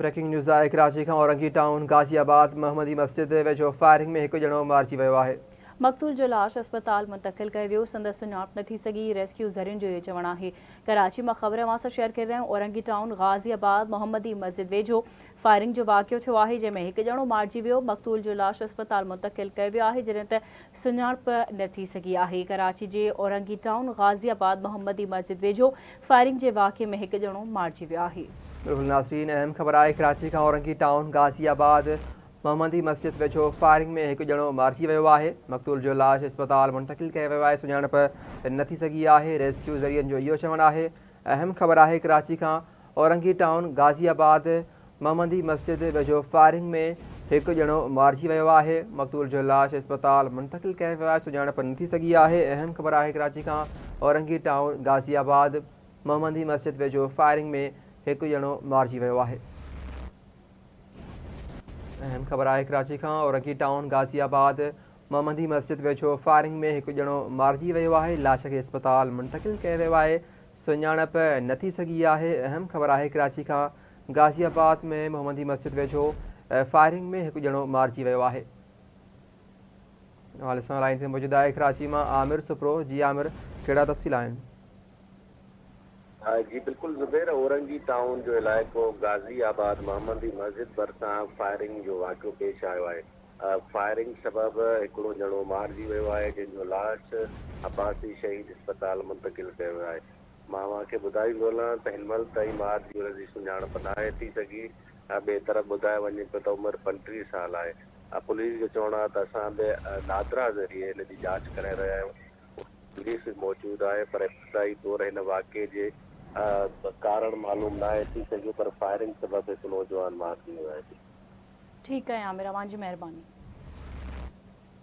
Breaking news آهي ڪراچي کان Orangi town غازي آباد محمدي مسجد ويجهو فائرنگ ۾ هڪ ڄڻو مارجي ويو آهي. مقتول جو لاش اسپتال منتقل ڪيو ويو، سندس سڃاڻپ نه ٿي سگهي، ريسڪيو ذريعن جو اهو چوڻ آهي. ڪراچي مان خبر اوهان سان شيئر ڪري رهيا آهيون اورنگي ٽائون غازي آباد محمدي مسجد ويجهو فائرنگ جو واقعو ٿيو آهي جنهن ۾ هڪ ڄڻو مارجي ويو، مقتول جو لاش اسپتال منتقل ڪيو ويو آهي جڏهن ته سڃاڻپ نه ٿي سگهي آهي. ڪراچي جي اورنگي ٽائون غازي آباد محمدي مسجد ويجهو فائرنگ جي واقعي ۾ هڪ ڄڻو مارجي ويو آهي. بلڪل ناظرين اهم خبر آهي ڪراچي کان اورنگي ٽائون غازي آباد محمدي مسجد ويجهو فائرنگ ۾ هڪ ڄڻو مارجي ويو آهي مقتول جو لاش اسپتال منتقل ڪيو ويو آهي سڃاڻپ نه ٿي سگهي آهي ريسڪيو ذريعن جو اهو چوڻ آهي اهم خبر آهي ڪراچي کان اورنگي ٽائون غازي آباد محمدي مسجد ويجهو فائرنگ ۾ هڪ ڄڻو مارجي ويو آهي، مقتول جو لاش اسپتال منتقل ڪيو ويو آهي، سڃاڻپ نه ٿي سگهي آهي، اهم خبر آهي ڪراچي کان اورنگي ٽائون غازي آباد محمدي مسجد ويجهو فائرنگ ۾ هڪ ڄڻو مارجي ويو آهي. اهم خبر آهي ڪراچي کان اورنگي ٽائون غازي آباد محمدي مسجد ويجهو فائرنگ ۾ هڪ ڄڻو مارجي ويو آهي، لاش کي اسپتال منتقل ڪيو ويو آهي، سڃاڻپ نه ٿي سگهي آهي، اهم خبر آهي ڪراچي کان غازي آباد ۾ محمدي مسجد ويجهو فائرنگ ۾ هڪ ڄڻو مارجي ويو آهي. ان حوالي سان لائين تي موجود آهي ڪراچي مان عامر سپرو، جي عامر ڪهڙا تفصيل آهن؟ جي بلڪل زبير، اورنگي ٽائون جو علائقو غازي آباد محمدي مسجد ڀرسان فائرنگ جو واقعو پيش آيو آهي، فائرنگ سبب هڪڙو ڄڻو مارجي ويو آهي جنهن جو لاش عباسي شهيد اسپتال منتقل ڪيو ويو آهي. مان اوهان کي ٻڌائيندو هلان ته هن مهل تائين مارجي ويل جي سڃاڻپ ناهي ٿي سگهي. ٻئي طرف ٻڌايو وڃي پيو ته عمر 35 سال آهي. پوليس جو چوڻ آهي ته اسان به نادرا ذريعي هن جي جاچ ڪري رهيا آهيون. پوليس به موجود آهي پر ابتدائي طور هن واقعي جي ڪارڻ معلوم ناهي ٿي سگهيو پر فائرنگ سبب هڪ نوجوان مارجي ويو آهي. ٺيڪ آهي عامر اوهان جي مهرباني.